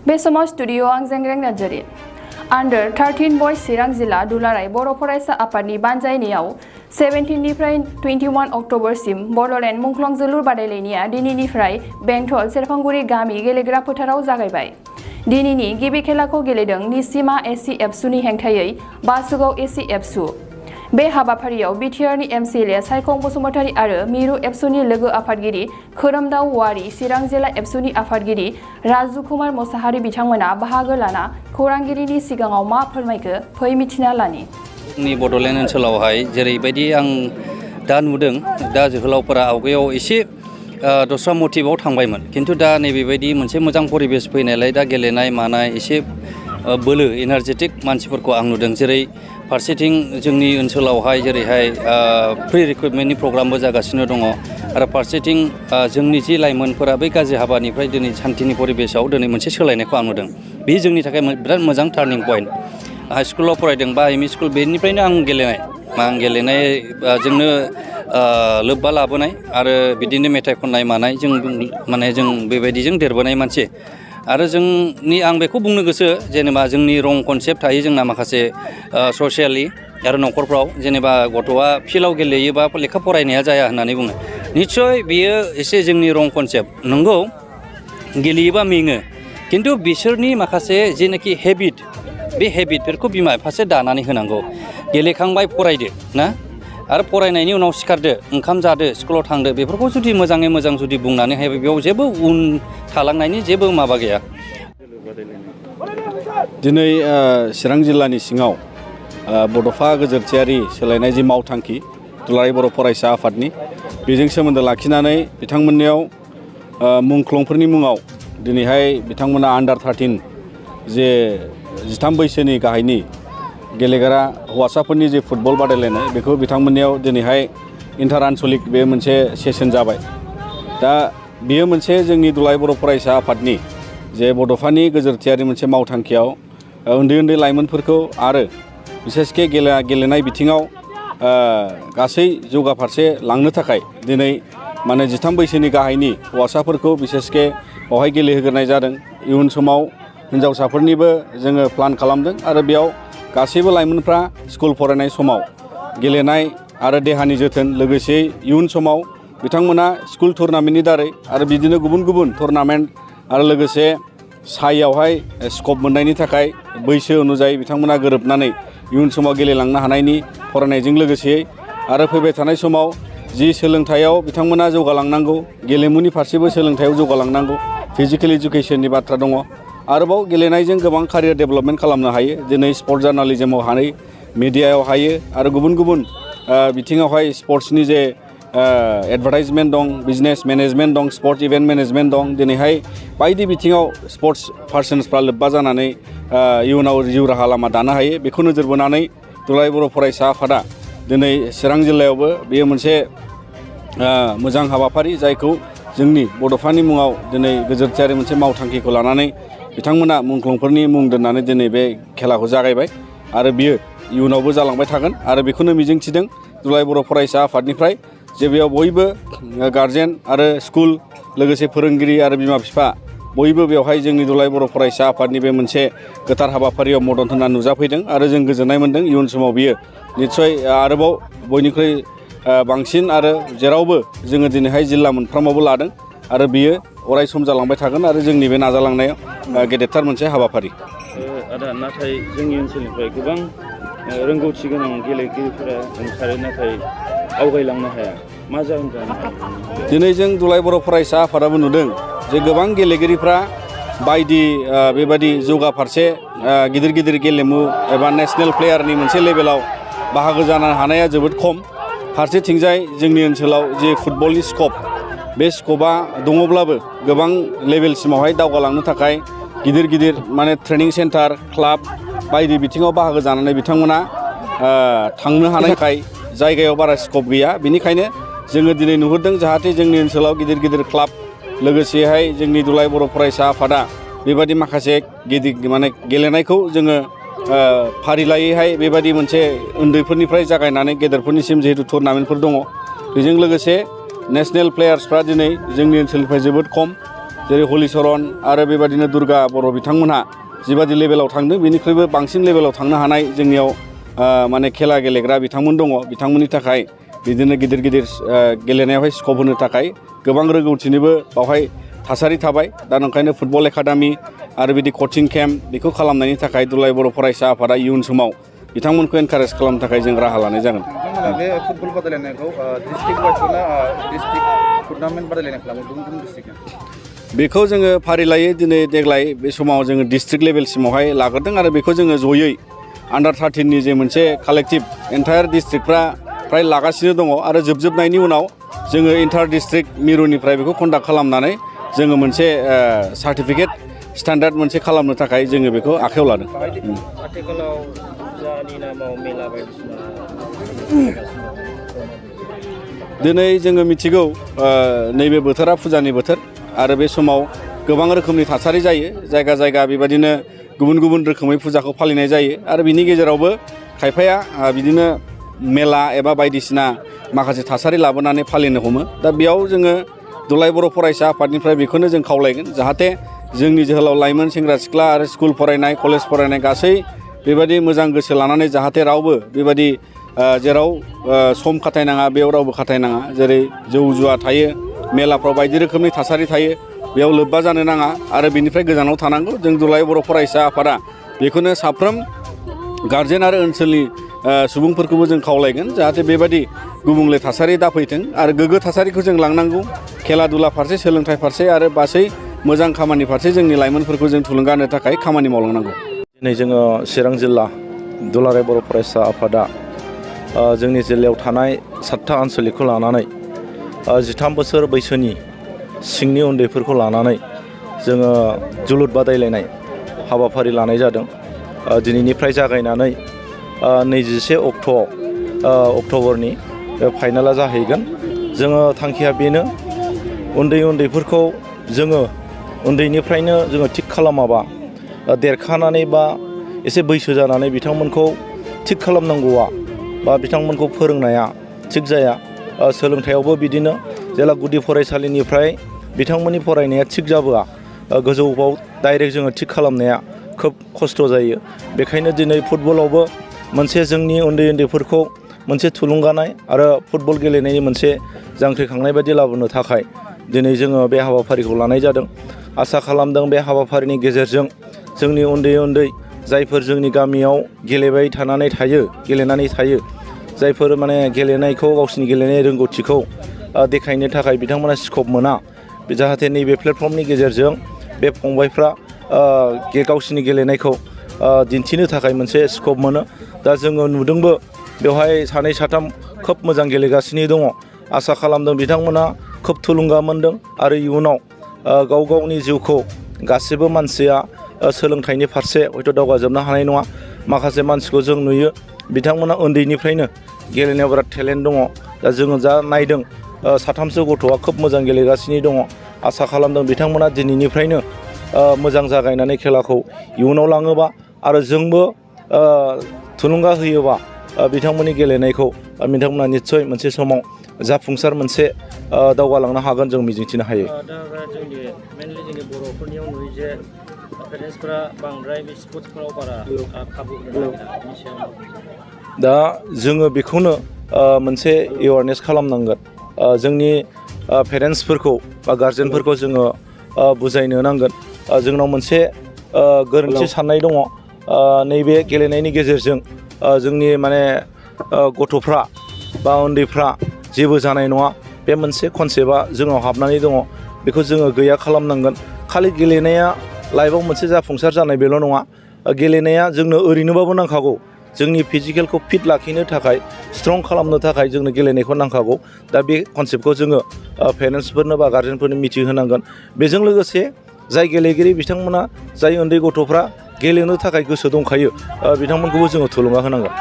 बे समाव स्टुडिअ आं जेंग्रें नार्जारि। आन्डार 13 बयज चिरां जिल्ला दुलाराय बर' फरायसा आफादनि बानजायनायाव 17 निफ्राय 21 अक्ट'बरसिम बड'लेण्ड मुंख्लं जोलुर बादायलायनाया दिनैनिफ्राय बेंटल सेरफांगुरि गामि गेलेग्रा फोथाराव जागायबाय। दिनैनि गिबि खेलाखौ गेलेदों निसिमा एसि एबसुनि हेंथायै बासुगाव एसि एबसु। बे हाबाफारियाव बिटिआरनि एमसिएलए सायखं बसुमतारी आरो मिरु एबसुनि लोगो आफादगिरि खोरोमदाव वारि, चिरां जिल्ला एबसुनि आफादगिरि राजु कुमार मोसाहारि बिथांमोना बाहागो लाना खौरांगिरिनि सिगाङाव मा फोरमायखो फै मिथिना लानि। जोंनि बड'लेण्ड ओनसोलावहाय जेरैबायदि आं दा नुदों, दा जोहोलावफोरा आवगायाव एसे दस्रा मटिभाव थांबायमोन, खिन्थु दा नैबेबायदि मोनसे मोजां परिबेस फैनायलाय दा गेलेनाय मानाय एसे बोलो एनार्जेटिक मानसिफोरखौ आं नुदों। जेरै फारसेथिं जोंनि ओनसोलावहाय जेरैहाय प्रि रिक्रुटमेन्टनि प्रग्रामबो जागासिनो दङ आरो फारसेथिं जोंनि जि लाइमोनफोरा बै गाज्रि हाबानिफ्राय दिनै सान्थिनि परिबेसाव दिनै मोनसे सोलायनायखौ आं नुदों। बे जोंनि थाखाय बिराद मोजां टार्निं पइन्ट। हाइ स्कुलाव फरायदों बा एम इ स्कुल बेनिफ्रायनो आं गेलेनाय जोंनो लोब्बा लाबोनाय आरो बिदिनो मेथाइ खननाय मानाय जों बेबायदिजों देरबोनाय मानसि। आरो आं बेखौ बुंनो गोसो, जेनेबा जोंनि रं कनसेप्ट थायो जोंना माखासे ससियेलि आरो न'खरफ्राव, जेनेबा गथ'आ फिल्डआव गेलेयोबा लेखा फरायनाया जाया होननानै बुङो। निस्सय बेयो एसे जोंनि रं कनसेप्ट। नंगौ, गेलेयोबा मेङो, खिन्थु बिसोरनि माखासे जेनाखि हेबिट, बे हेबिटफोरखौ बिमा बिफासो दानानै होनांगौ। गेलेखांबाय फरायदो ना, आरो फरायनायनि उनाव सिखारदो, ओंखाम जादो, स्कुलाव थांदो, बेफोरखौ जुदि मोजाङै मोजां जुदि बुंनानै होयोबा बेयाव जेबो उन थालांनायनि जेबो माबा गैया। दिनै चिरां जिल्लानि सिङाव बड'फा गोजोरथियारि सोलायनाय जि मावथांखि दुलाराय बर' फरायसा आफादनि, बेजों सोमोन्दो लाखिनानै बिथांमोननियाव मुंख्लंफोरनि मुङाव दिनैहाय बिथांमोना आन्डार 13 जे 13 बैसोनि गाहायनि गेलेग्रा हौवासाफोरनि जे फुटबल बादायलायनाय, बेखौ बिथांमोननियाव दिनैहाय इन्टार आनसलिक बे मोनसे सेसन जाबाय। दा बेयो मोनसे जोंनि दुलाराय बर' फरायसा आफादनि जे बड'फानि गोजोरथियारि मोनसे मावथांखियाव उन्दै उन्दै लाइमोनफोरखौ आरो बिसेसके गेलेनाय बिथिङाव गासै जौगाफारसे लांनो थाखाय दिनै 13 बैसोनि गाहायनि हौवासाफोरखौ बिसेसके बावहाय गेलेहोग्रोनाय जादों। इयुन समाव हिन्जावसाफोरनिबो जोङो प्लान खालामदों आरो बेयाव गासैबो लाइमोनफ्रा स्कुल फरायनाय समाव गेलेनाय आरो देहानि जोथोन, लोगोसे इयुन समाव बिथांमोना स्कुल टुर्नामेन्टनि दारै आरो बिदिनो गुबुन गुबुन टुर्नामेन्ट आरो लोगोसे साइयावहाय स्कप मोननायनि थाखाय बैसो अनुजायै बिथांमोना गोरोबनानै इयुन समाव गेलेलांनो हानायनि फरायनायजों लोगोसे आरो फैबाय थानाय समाव जि सोलोंथायाव बिथांमोना जौगालांनांगौ, गेलेमुनि फारसेबो सोलोंथायाव जौगालांनांगौ, फिजिकेल इडुकेसननि बाथ्रा दङ। आरोबाव गेलेनायजों गोबां कारियार डेभेलपमेन्ट खालामनो हायो। दिनै स्पर्ट जार्नालिज्माव हायो, मिडियायाव हायो आरो गुबुन गुबुन बिथिङावहाय स्पर्ट्सनि जे एडभार्टाइजमेन्ट दं, बिजनेस मेनेजमेन्ट दं, स्पर्ट्स इभेन्ट मेनेजमेन्ट दं। दिनैहाय बायदि बिथिङाव स्पर्ट्स पार्सन्सफ्रा लोब्बा जानानै इयुनाव जिउ राहा लामा दानो हायो। बेखौ नोजोर बोनानै दुलाराय बर' फरायसा आफादा दिनै चिरां जिल्लायावबो बेयो मोनसे मोजां हाबाफारि, जायखौ जोंनि बड'फानि मुङाव दिनै गोजोरथियारि मोनसे मावथांखिखौ लानानै बिथांमोना मुंख्लंफोरनि मुं दोननानै दिनै बे खेलाखौ जागायबाय आरो बियो इयुनावबो जालांबाय थागोन। आरो बेखौनो मिजिंथिदों दुलाराय बर' फरायसा आफादनिफ्राय जे बेयाव बयबो गार्जेन आरो स्कुल, लोगोसे फोरोंगिरि आरो बिमा बिफा बयबो बेवहाय जोंनि दुलाराय बर' फरायसा आफादनि बे मोनसे गोथार हाबाफारियाव मदद होना नुजाफैदों आरो जों गोजोननाय मोन्दों। इयुन समाव बियो निस्सय आरोबाव बयनिख्रुइ बांसिन आरो जेरावबो जोङो दिनैहाय जिल्ला मोनफ्रोमावबो लादों आरो बियो अराय सम जालांबाय थागोन आरो जोंनि बे नाजालांनायाव गेदेरथार मोनसे हाबाफारि। आदा, नाथाय जोंनि ओनसोलनिफ्राय गोबां रोंगौथि गोनां गेलेगिरिफोरा ओंखारो, नाथाय आवगायलांनो हाया। मा जाहोन जानो हायो? दिनै जों दुलाराय बर' फरायसा आफादाबो नुदों जे गोबां गेलेगिरिफ्रा बायदि बेबादि जौगाफारसे गिदिर गिदिर गेलेमु एबा नेसनेल प्लेयारनि मोनसे लेभेलाव बाहागो जानो हानाया जोबोद खम। फारसेथिंजाय जोंनि ओनसोलाव जे फुटबलनि स्कप, बे स्कपा दङब्लाबो गोबां लेभेलसिमावहाय दावगालांनो थाखाय गिदिर गिदिर ट्रेनिं सेन्टार, क्लाब बायदि बिथिङाव बाहागो जानानै बिथांमोना थांनो हानाय थाखाय जायगायाव बारा स्कप गैया। बेनिखायनो जोङो दिनै नुहुरदों जाहाथे जोंनि ओनसोलाव गिदिर गिदिर क्लाब, लोगोसेहाय जोंनि दुलाराय बर' फरायसा आफादा बेबादि माखासे गेलेनायखौ जोङो फारिलायैहाय बेबादि मोनसे उन्दैफोरनिफ्राय जागायनानै गेदेरफोरनिसिम जिहेतु टुर्नामेन्टफोर दङ, बेजों लोगोसे नेसनेल प्लेयार्सफ्रा दिनै जोंनि ओनसोलनिफ्राय जोबोद खम। जेरै हलिचरन आरो बेबादिनो दुर्गा बर' बिथांमोनहा जिबादि लेभेलाव थांदों बेनिख्रुइबो बांसिन लेभेलाव थांनो हानाय जोंनियाव माने खेला गेलेग्रा बिथांमोन दङ। बिथांमोननि थाखाय बिदिनो गिदिर गिदिर गेलेनायावहाय स्कप होनो थाखाय गोबां रोंगौथिनिबो बावहाय थासारि थाबाय। दा ओंखायनो फुटबल एकाडेमि आरो बिदि कचिं केम्प बेखौ खालामनायनि थाखाय दुलाराय बर' फरायसा आफादा इयुन समाव बिथांमोनखौ एनकारेज खालामनो थाखाय जों राहा लानाय जागोन। बे फुटबल बादायलायनायखौ डिस्ट्रिक्ट वाइसना डिस्ट्रिक्ट टुर्नामेन्ट बादायलायनाय खालामो गुबुन गुबुन डिस्ट्रिक्टआव? बेखौ जोङो फारिलायै दिनै देग्लाय बे समाव जोङो डिस्ट्रिक्ट लेभेलसिमावहाय लाग्रोदों आरो बेखौ जोङो जयै आन्डार 13नि जे मोनसे कालेक्टिभ एन्टायार डिस्ट्रिक्टफ्रा फ्राय लागासिनो दङ आरो जोबनायनि उनाव जोङो इन्टार डिस्ट्रिक्ट मिरुनिफ्राय बेखौ कन्डाक्ट खालामनानै जोङो मोनसे सार्टिफिकेट स्टेन्डार्ड मोनसे खालामनो थाखाय जोङो बेखौ आखायाव लादों। आथिखालाव जानि नामाव मेला बायदिसिना दिनै जोङो मिथिगौ नैबे बोथोरा फुजानि बोथोर आरो बे समाव गोबां रोखोमनि थासारि जायो। जायगा जायगा बेबादिनो गुबुन गुबुन रोखोमै फुजाखौ फालिनाय जायो आरो बिनि गेजेरावबो खायफाया बिदिनो मेला एबा बायदिसिना माखासे थासारि लाबोनानै फालिनो हमो। दा बेयाव जोङो दुलाराय बर' फरायसा आफादनिफ्राय बेखौनो जों खावलायगोन जाहाथे जोंनि जोहोलाव लाइमोन सेंग्रा सिख्ला आरो स्कुल फरायनाय कलेज फरायनाय गासै बेबायदि मोजां गोसो लानानै जाहाथे रावबो बेबायदि जेराव सम खाथायनाङा बेयाव रावबो खाथायनाङा। जेरै जौ जुवा थायो, मेलाफ्राव बायदि रोखोमनि थासारि थायो, बेयाव लोब्बा जानो नाङा आरो बेनिफ्राय गोजानाव थानांगौ। जों दुलाराय बर' फरायसा आफादा बेखौनो साफ्रोम गारजेन आरो ओनसोलनि सुबुंफोरखौबो जों खावलायगोन जाहाथे बेबायदि गुबुंले थासारि दाफैथों आरो गोग्गो थासारिखौ जों लांनांगौ। खेला दुला फारसे, सोलोंथाइ फारसे आरो गासै मोजां खामानि फारसे जोंनि लाइमोनफोरखौ जों थुलुंगा होनो थाखाय खामानि मावलांनांगौ। दिनै जोङो चिरां जिल्ला दुलाराय बर' फरायसा आफादा जोंनि जिल्लायाव थानाय 7था आनसलिकखौ लानानै 13 बोसोर बैसोनि सिंनि उन्दैफोरखौ लानानै जोङो जोलुर बादायलायनाय हाबाफारि लानाय जादों। दिनैनिफ्राय जागायनानै 21 अक्ट'बरनि बे फाइनाला जाहैगोन। जोङो थांखिया बेनो उन्दैफोरखौ जोङो उन्दैनिफ्रायनो जोङो थिग खालामाबा देरखानानै बा एसे बैसो जानानै बिथांमोनखौ थिग खालामनांगौआ बा बिथांमोनखौ फोरोंनाया थिग जाया। सोलोंथायावबो बिदिनो जेला गुदि फरायसालिनिफ्राय बिथांमोननि फरायनाया थिग जाबोआ गोजौआव डाइरेक्ट जोङो थिग खालामनाया खोब खस्थ' जायो। बेखायनो दिनै फुटबलावबो मोनसे जोंनि उन्दैफोरखौ मोनसे थुलुंगानाय आरो फुटबल गेलेनायनि मोनसे जांख्रिखांनाय बायदि लाबोनो थाखाय दिनै जोङो बे हाबाफारिखौ लानाय जादों। आसा खालामदों बे हाबाफारिनि गेजेरजों जोंनि उन्दै जायफोर जोंनि गामियाव गेलेनानै थायो जायफोर माने गेलेनायखौ गावसिनि गेलेनाय रोंगौथिखौ देखायनो थाखाय बिथांमोना स्कप मोना, जाहाथे नैबे प्लेटफर्मनि गेजेरजों बे फंबायफ्रा गावसिनि गेलेनायखौ दिन्थिनो थाखाय मोनसे स्कप मोनो। दा जोङो नुदोंबो बेवहाय 2, 3 खोब मोजां गेलेगासिनो दङ। आसा खालामदों बिथांमोना खोब थुलुंगा मोनदों आरो इयुनाव गावनि जिउखौ गासिबो मानसिया सोलोंथाइनि फारसे हयथ' दावगाजोबनो हानाय नङा। माखासे मानसिखौ जों नुयो बिथांमोना उन्दैनिफ्रायनो गेलेनायाव बिराद टेलेन्ट दङ। दा जोङो जा नायदों 3सो गथ'आ खोब मोजां गेलेगासिनो दङ। आसा खालामदों बिथांमोना दिनैनिफ्रायनो मोजां जागायनानै खेलाखौ इयुनाव लाङोबा आरो जोंबो थुलुंगा होयोबा बिथांमोननि गेलेनायखौ बिथांमोना निस्सय मोनसे समाव जाफुंसार मोनसे दावगालांनो हागोन जों मिजिंथिनो हायो। दा जोंनि मेनलि जोंनि बर'फोरनियाव नुयो जे पेरेन्टसफोरा बांद्राय बे स्पर्ट्सफोराव बारा खाबु होनो नागिरा। दा जोङो बेखौनो मोनसे एवारनेस खालामनांगोन। जोंनि पेरेन्टसफोरखौ बा गार्जेनफोरखौ जोङो बुजायनो नांगोन। जोंनाव मोनसे गोरोन्थि साननाय दङ। नैबे गेलेनायनि गेजेरजों जोंनि माने गथ'फ्रा बा उन्दैफ्रा जेबो जानाय नङा, बे मोनसे कनसेप्टआ जोंनाव हाबनानै दङ। बेखौ जोङो गैया खालामनांगोन। खालि गेलेनाया लाइफआव मोनसे जाफुंसार जानाय बेल' नङा। गेलेनाया जोंनो ओरैनोबाबो नांखागौ। जोंनि फिजिकेलखौ फिट लाखिनो थाखाय, स्ट्रं खालामनो थाखाय जोंनो गेलेनायखौ नांखागौ। दा बे कनसेप्टखौ जोङो पेरेन्टसफोरनो बा गार्जेनफोरनो मिथिहोनांगोन। बेजों लोगोसे जाय गेलेगिरि बिथांमोना, जाय उन्दै गथ'फ्रा गेलेनो थाखाय गोसो दंखायो, बिथांमोनखौबो जोङो थुलुंगा होनांगोन।